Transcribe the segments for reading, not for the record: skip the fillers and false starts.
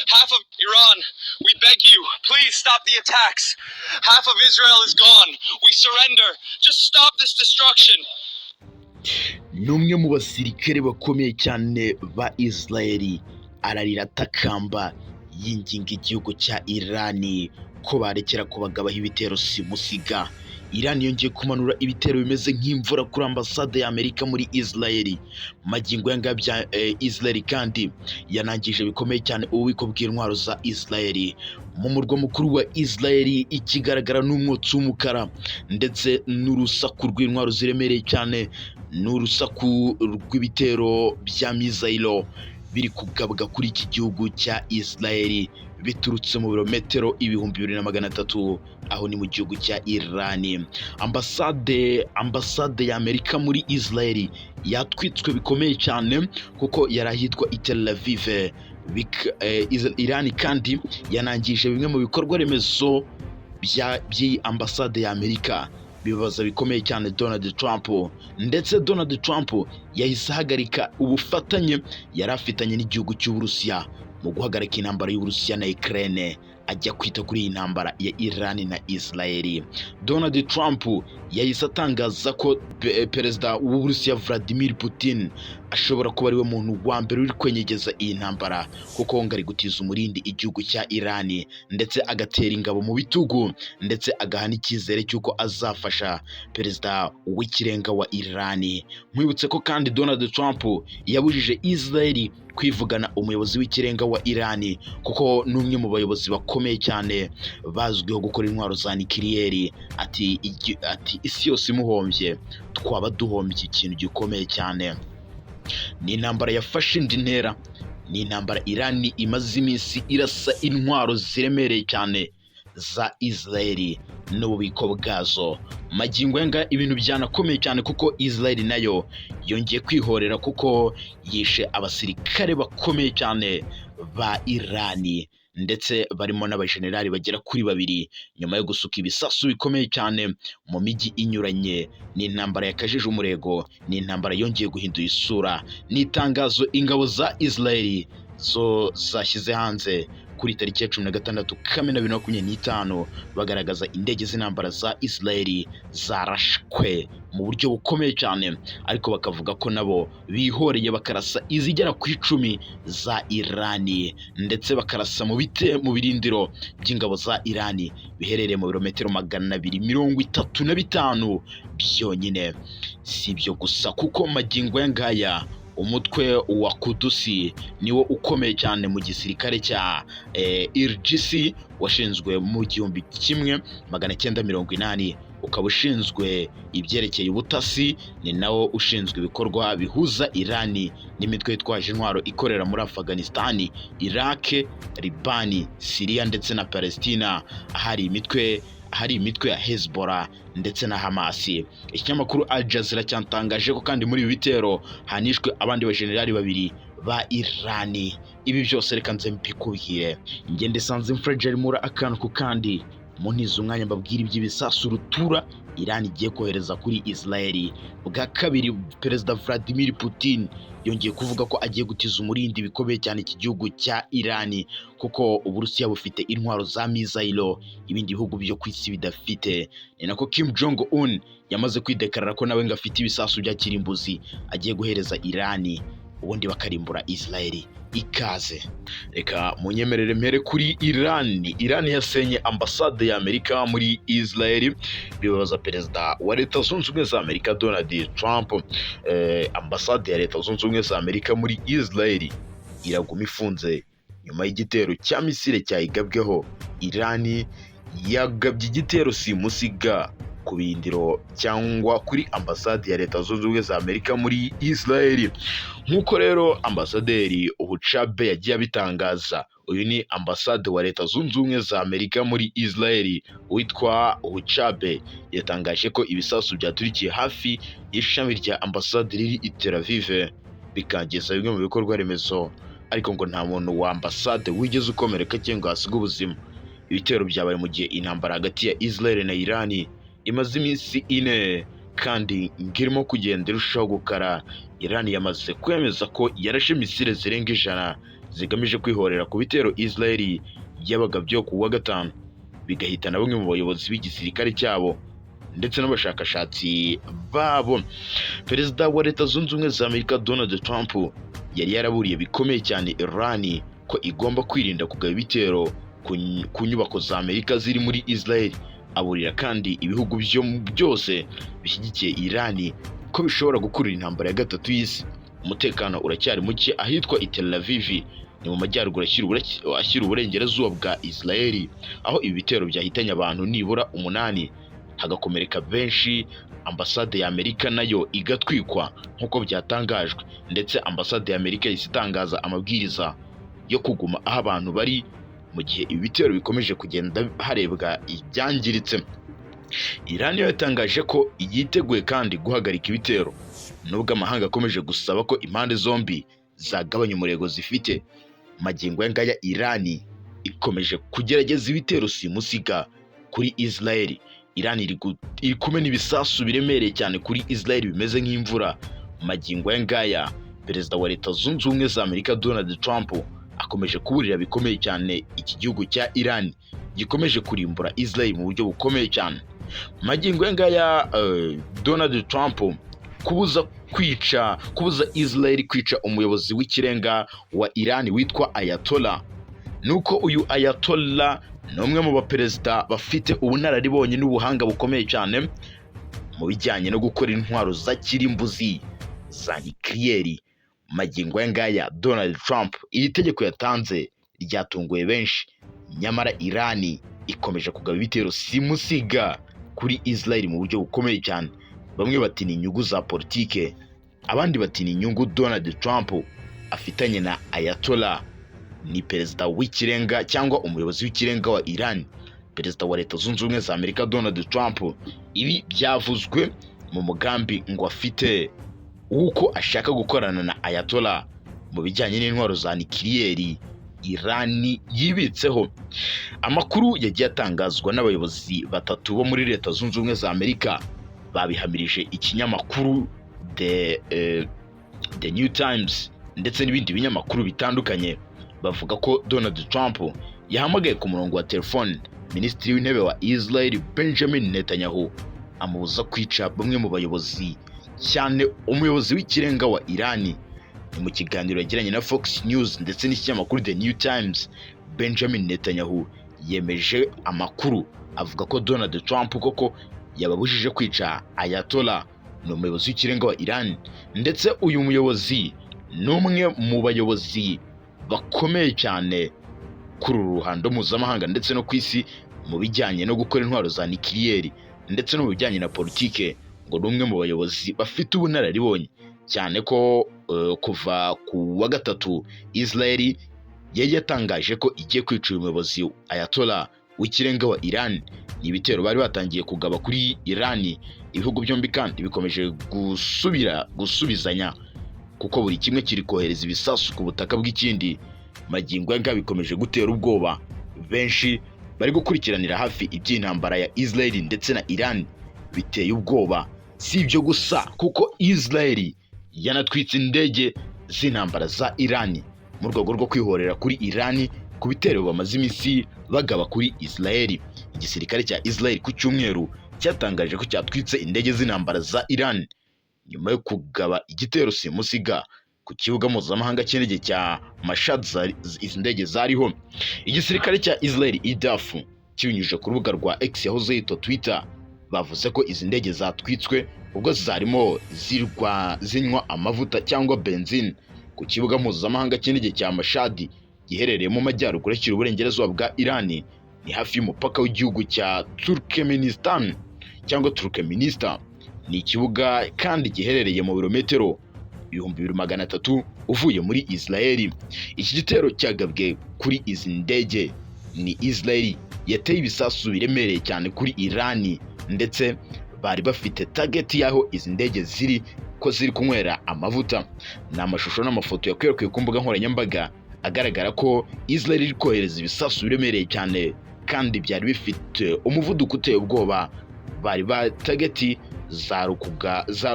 Half of Iran, we beg you, please stop the attacks. Half of Israel is gone. We surrender. Just stop this destruction. Ni umwe mu basirikare bakomeye cyane ba Israel, ararira atakamba, yinginga igihugu cya Irani ko barekera kubagabaho ibitero simusiga. Irani yongeye kumanura ibitero bimeze nk'imvura kuri ambasade ya Amerika muri Israel. Magingo aya ngaya bya Israel kandi yanangije bikomeye cyane ububiko bw'intwaro za Israel mu murwa mukuru wa Israel. Ikigaragara n'umwotsi w'umukara ndetse n'urusaku rw'intwaro ziremereye cyane, n'urusaku rw'ibitero bya mizayiro biri kugabwa kuri iki gihugu cya Israel biturutse mu birometero 2300, aho ni mu gihugu cya Iran. Ambasade ya Amerika muri Israel yatwitswe bikomeye cyane kuko yari ahitwa i Tel Aviv. Iran kandi yanangije bimwe mu bikorwa remezo by'iyi ambasade ya Amerika, bibaza bikomeye cyane Donald Trump. Ndetse Donald Trump yahise ahagarika ubufatanye yari afitanye n'igihugu cy'Uburusiya mu guhagarika intambara y'Uburusiya na Ukraine, ajya kwita kuri iyi ntambara ya Iran na Israel. Donald Trump yahise atangaza ko perezida w'Uburusiya Vladimir Putin ashobora kuba ariwe muntu wa mbere uri kwenyegeza iyi ntambara, kuko ngo ari gutiza umurindi igihugu cya Iran, ndetse agatera ingabo mu bitugu, ndetse agaha n'icyizere cy'uko azafasha perezida w'ikirenga wa Iran. Nkwibutse ko kandi Donald Trump yabujije Israel kwivugana umuyobozi w'ikirenga wa Iran, kuko ni umwe mu bayobozi bakomeye cyane bazwiho gukora intwaro za nikiriyeri. Ati isi yose imuhombye twaba duhombye ikintu gikomeye cyane. Ni intambara yafashe indi ntera, ni intambara Irani imaze iminsi irasa intwaro ziremereye cyane za Israel n'ububiko bwazo. Magingo aya ngaya ibintu byanakomeye cyane, kuko Israel nayo yongeye kwihorera, kuko yishe abasirikare bakomeye cyane ba Irani, ndetse barimo n'abajenerali bagera kuri babiri, nyuma yo gusuka ibisasu bikomeye cyane mu mijyi inyuranye. Ni intambara yakajije umurego, ni intambara yongeye guhindura isura. Ni itangazo ingabo za Israel zo zashyize hanze kuri tariki ya 16 Kamena 2025, bagaragaza indege z'intambara za Israel zarashwe mu buryo bukomeye cyane, ariko bakavuga ko nabo bihoreye bakarasa izigera ku 10 za Irani, ndetse bakarasa mu bite mu birindiro by'ingabo za Irani biherereye mu birometero 235 byonyine. Si ibyo gusa, kuko magingo aya ngaya umutwe wa Kudusi niwo ukomeye cyane mu gisirikare cya IRGC, washinzwe mu 1980, ukaba ushinzwe ibyerekeye ubutasi. Ni nawo ushinzwe ibikorwa bihuza Irani n'imitwe yitwaje intwaro ikorera muri Afghanistan, Iraq, Libani, Syria ndetse na Palestina, ahari imitwe ya Hezbollah ndetse na Hamas. Ikinyamakuru Al Jazeera cyatangaje ko kandi muri ibi bitero hanishwe abandi bajenerali babiri ba Irani. Ibi byose reka nze mbikubwire, ngende sanze Mfrejeri Mura akantu ku kandi. Muntize umwanya mbabwira iby'ibisasu rutura Iran igiye kohereza kuri Israel. Bwa kabiri Perezida Vladimir Putin yongeye kuvuga ko agiye gutiza umurindi bikomeye cyane iki gihugu cya Iran, kuko Uburusiya bufite intwaro za mizayiro ibindi bihugu byo ku isi bidafite. Ni nako Kim Jong Un yamaze kwidekarara ko nawe ngo afite ibisasu bya kirimbuzi agiye guhereza Iran, ubundi bakarimbura Israel. Ikaze, reka munyemerere mpere kuri Iran. Iran yasenye ambasade ya Amerika muri Israel, bibabaza perezida wa Leta Zunze Ubumwe za Amerika Donald Trump. Ambasade ya Leta Zunze Ubumwe za Amerika muri Israel iraguma ifunze nyuma y'igitero cya misile cyayigabweho. Iran yagabye igitero simusiga ku birindiro cyangwa kuri ambasade ya Leta Zunze Ubumwe za Amerika muri Israel, nk'uko rero ambasaderi Huckabee yagiye abitangaza. Uyu ni ambasade wa Leta Zunze Ubumwe za Amerika muri Israel witwa Huckabee, yatangaje ko ibisasu byaturikiye hafi y'ishami rya ambasade riri i Tel Aviv, bikangiza bimwe mu bikorwa remezo, ariko ngo nta muntu wa ambasade wigeze ukomereka cyangwa ngo ahasige ubuzima. Ibitero byabaye mu gihe intambara hagati ya Israel na Iran imaze iminsi 4 kandi ngo irimo kugenda irushaho gukara. Iran yamaze kwemeza ko yarashe misile zirenga 100. zigamije kwihorera ku bitero Israel yabagabye ku wa gatanu, bigahitana bamwe mu bayobozi b'igisirikare cyabo ndetse n'abashakashatsi babo. Perezida wa Leta Zunze Ubumwe za Amerika Donald Trump yari yaraburiye bikomeye cyane Iran ko igomba kwirinda kugaba ibitero ku nyubako za Amerika ziri muri Israel. Aburira kandi ibihugu byose bishyigikiye Iran ko bishobora gukurura intambara ya gatatu y'isi. Umutekano uracyari muke ahitwa i Tel Aviv, ni mu majyaruguru ashyira uburengerazuba bwa Israel, aho ibi bitero byahitanye abantu nibura umunani, hagakomereka benshi. Ambasade ya Amerika nayo igatwikwa nk'uko byatangajwe, ndetse ambasade ya Amerika yahise itangaza amabwiriza yo kuguma aho abantu bari mu gihe ibi bitero bikomeje kugenda harebwa ibyangiritse. Iran yo yatangaje ko yiteguye kandi guhagarika ibitero, nubwo amahanga akomeje gusaba ko impande zombi zagabanya umurego zifite. Magingo aya ngaya Iran ikomeje kugerageza ibitero simusiga kuri Israel. Iran iri kumena ibisasu biremereye cyane kuri Israel bimeze nk'imvura. Magingo aya ngaya Perezida wa Leta Zunze Ubumwe za Amerika Donald Trump akomeje kuburira bikomeye cyane iki gihugu cya Iran gikomeje kurimbura Israel mu buryo bukomeye cyane. Magingo aya ngaya Donald Trump kubuza Israel kwica umuyobozi w'ikirenga wa Iran witwa Ayatollah, nuko uyu Ayatollah ni umwe mu baperezida bafite ubunararibonye n'ubuhanga bukomeye cyane mu bijyanye no gukora intwaro za kirimbuzi za nuclear. Magingo aya ngaya Donald Trump iri tegeko yatanze ryatunguye benshi, nyamara Iran ikomeje kugaba ibitero simusiga kuri Israel mu buryo bukomeye cyane. Bamwe bati ni inyungu za politike, abandi bati ni inyungu Donald Trump afitanye na Ayatollah, ni perezida w'ikirenga cyangwa umuyobozi w'ikirenga wa Iran. Perezida wa Leta Zunze Ubumwe za Amerika Donald Trump, ibi byavuzwe mu mugambi ngo afite w'uko ashaka gukorana na Ayatollah mu bijyanye n'intwaro za nuclear Iran yibitseho. Amakuru yagiye atangazwa n'abayobozi batatu bo muri Leta Zunze Ubumwe za Amerika babihamirije ikinyamakuru The New Times ndetse n'ibindi binyamakuru bitandukanye, bavuga ko Donald Trump yahamagaye ku murongo wa telefone Minisitiri w'Intebe wa Israel Benjamin Netanyahu, amubuza kwica bamwe mu bayobozi, cyane umuyobozi w'ikirenga wa Iran. Ni mu kiganiro yagiranye na Fox News ndetse n'ikinyamakuru The New Times, Benjamin Netanyahu yemeje amakuru avuga ko Donald Trump koko yababujije kwica Ayatollah, ni umuyobozi w'ikirenga wa Iran, ndetse uyu muyobozi ni umwe mu bayobozi bakomeye cyane kuri uru ruhando mpuzamahanga ndetse no ku isi mu bijyanye no gukora intwaro za nuclear ndetse no mu bijyanye na politike. Ngo ni umwe mu bayobozi bafite ubunararibonye cyane ko kuva ku wa gatatu Israel yari yatangaje ko igiye kwica uyu muyobozi Ayatollah w'ikirenga wa Iran. Ni ibitero bari batangiye kugaba kuri Iran. Ibihugu byombi kandi bikomeje gusubira gusubizanya, kuko buri kimwe kiri kohereza ibisasu ku butaka bw'ikindi. Magingo aya ngaya bikomeje gutera ubwoba benshi bari gukurikiranira hafi iby'intambara ya Israel ndetse na Iran. Biteye ubwoba. Si ibyo gusa, kuko Israel yanatwitse indege z'intambara za Iran mu rwego rwo kwihorera kuri Iran ku bitero bamaze iminsi bagaba kuri Israel. Igisirikare cya Israel ku cyumweru cyatangaje ko cyatwitse indege z'intambara za Iran nyuma yo kugaba igitero simusiga ku kibuga mpuzamahanga cy'indege cya Mashhad izi ndege zariho. Igisirikare cya Israel IDF kibinyujije ku rubuga rwa X yahoze yitwa Twitter, bavuze ko izi ndege zatwitswe ubwo zarimo zinywa amavuta cyangwa benzine ku kibuga mpuzamahanga cy'indege cya Mashhad giherereye mu majyaruguru ashyira uburengerazuba bwa Iran, ni hafi y'umupaka w'igihugu cya Turkmenistan cyangwa Turkmenistan. Ni ikibuga kandi giherereye mu birometero 2300 uvuye muri Israel. Iki gitero cyagabwe kuri izi ndege ni Israel yateye ibisasu biremereye cyane kuri Iran, ndetse bari bafite target y'aho izi ndege ziri ko ziri kunywera amavuta. Ni amashusho n'amafoto yakwirakwiye ku mbuga nkoranyambaga agaragara ko Israel iri kohereza ibisasu biremereye cyane kandi byari bifite umuvuduko uteye ubwoba. Bari ba target zari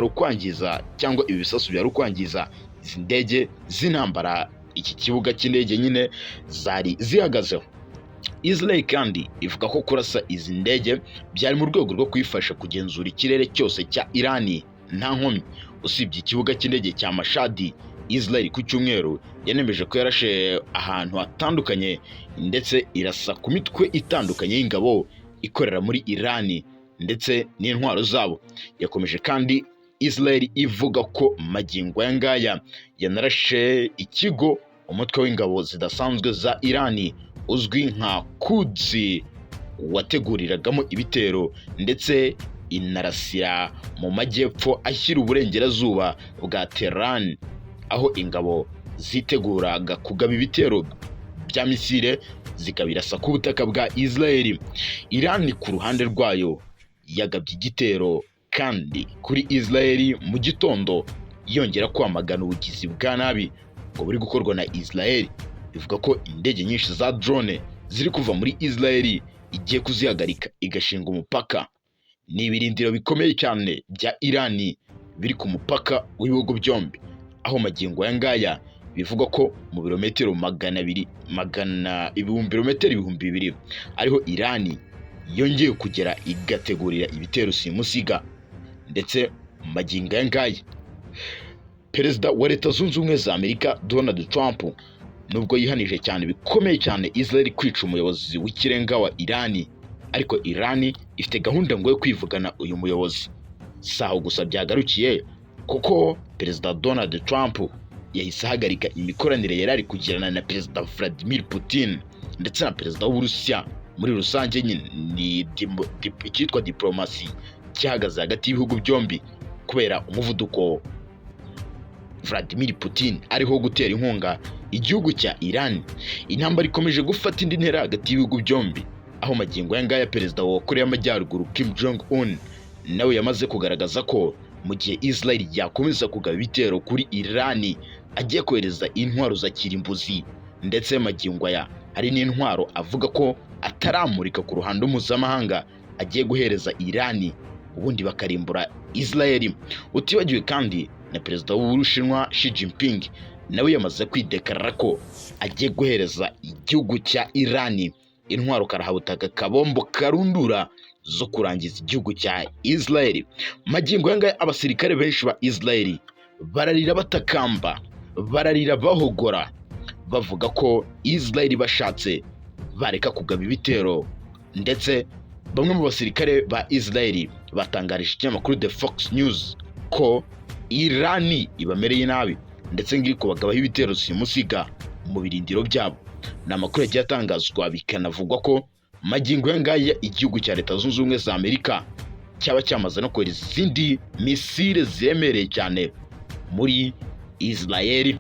ukwangiza cyangwa ibi bisasu byari ukwangiza izi ndege z'intambara Iki kibuga cy'indege nyine zari zihagazeho. Israel kandi ivuga ko kurasa izi ndege byari mu rwego rwo kuyifasha kugenzura ikirere cyose cya Irani nta nkomyi, usibye ikibuga cy'indege cya Mashhad. Israel ku cyumweru yanemeje ko yarashe ahantu hatandukanye, ndetse irasa ku mitwe itandukanye y'ingabo ikorera muri Irani ndetse n'intwaro zabo. Yakomeje kandi Israel ivuga ko magingo aya ngaya yanarashe ikigo umutwe w'ingabo zidasanzwe za Irani uzwi nka Quds wateguriragamo ibitero, ndetse inarasira mu majyepfo ashyira uburengerazuba bwa Tehran, aho ingabo ziteguraga kugaba ibitero bya misile zikabirasa ku butaka bwa Israel. Iran ku ruhande rwayo yagabye igitero kandi kuri Israel mu gitondo, yongera kwamagana ubugizi bwa nabi ngo buri gukorwa na Israel. Ivuga ko indege nyinshi za drone ziri kuva muri Israel igiye kuzihagarika, igashinga umupaka. Ni ibirindiro bikomeye cyane bya Irani biri ku mupaka w'ibihugu byombi, aho magingo aya ngaya bivugwa ko mu birometero 200, magana ibihumbi, birometero 2000, ariho Irani yongeye kugera igategurira ibitero simusiga. Ndetse magingo aya ngaya Perezida wa Leta Zunze Ubumwe za Amerika Donald Trump, nubwo yihanije cyane bikomeye cyane Israel kwica umuyobozi w'ikirenga wa Irani, ariko Irani ifite gahunda ngo yo kwivugana uyu muyobozi. Si aho gusa byagarukiye, kuko Perezida Donald Trump yahise ahagarika imikoranire yari ari kugirana na Perezida Vladimir Putin ndetse na Perezida w'Uburusiya muri rusange. Nyine ni icyitwa diplomasi cyahagaze hagati y'ibihugu byombi kubera umuvuduko Vladimir Putin ariho gutera inkunga igihugu cya Iran. Intambara ikomeje gufata indi ntera hagati y'ibihugu byombi, aho magingo aya ngaya Perezida wa Korea y'Amajyaruguru Kim Jong Un nawe yamaze kugaragaza ko mu gihe Israel yakomeza kugaba ibitero kuri Iran, agiye kohereza intwaro za kirimbuzi. Ndetse magingo aya hari n'intwaro avuga ko ataramurika ku ruhando mpuzamahanga agiye guhereza Iran, ubundi bakarimbura Israel. Utibagiwe kandi na Perezida w'Ubushinwa Xi Jinping, nawe yamaze kwidekarara ko agiye guhereza igihugu cya Iran intwaro karahabutaka, kabombo karundura zo kurangiza igihugu cya Israel. Magingo aya ngaya abasirikare benshi ba Israel bararira batakamba, bararira bahogora, bavuga ko Israel bashatse bareka kugaba ibitero. Ndetse bamwe mu basirikare ba Israel batangarije ikinyamakuru The Fox News ko Irani ibamereye nabi, ndetse ngo iri kubagabaho ibitero simusiga mu birindiro byabo. Ni amakuru yagiye atangazwa, bikanavugwa ko magingo aya ngaya igihugu cya Leta Zunze Ubumwe za Amerika cyaba cyamaze no kohereza izindi misile ziremereye cyane muri Israel.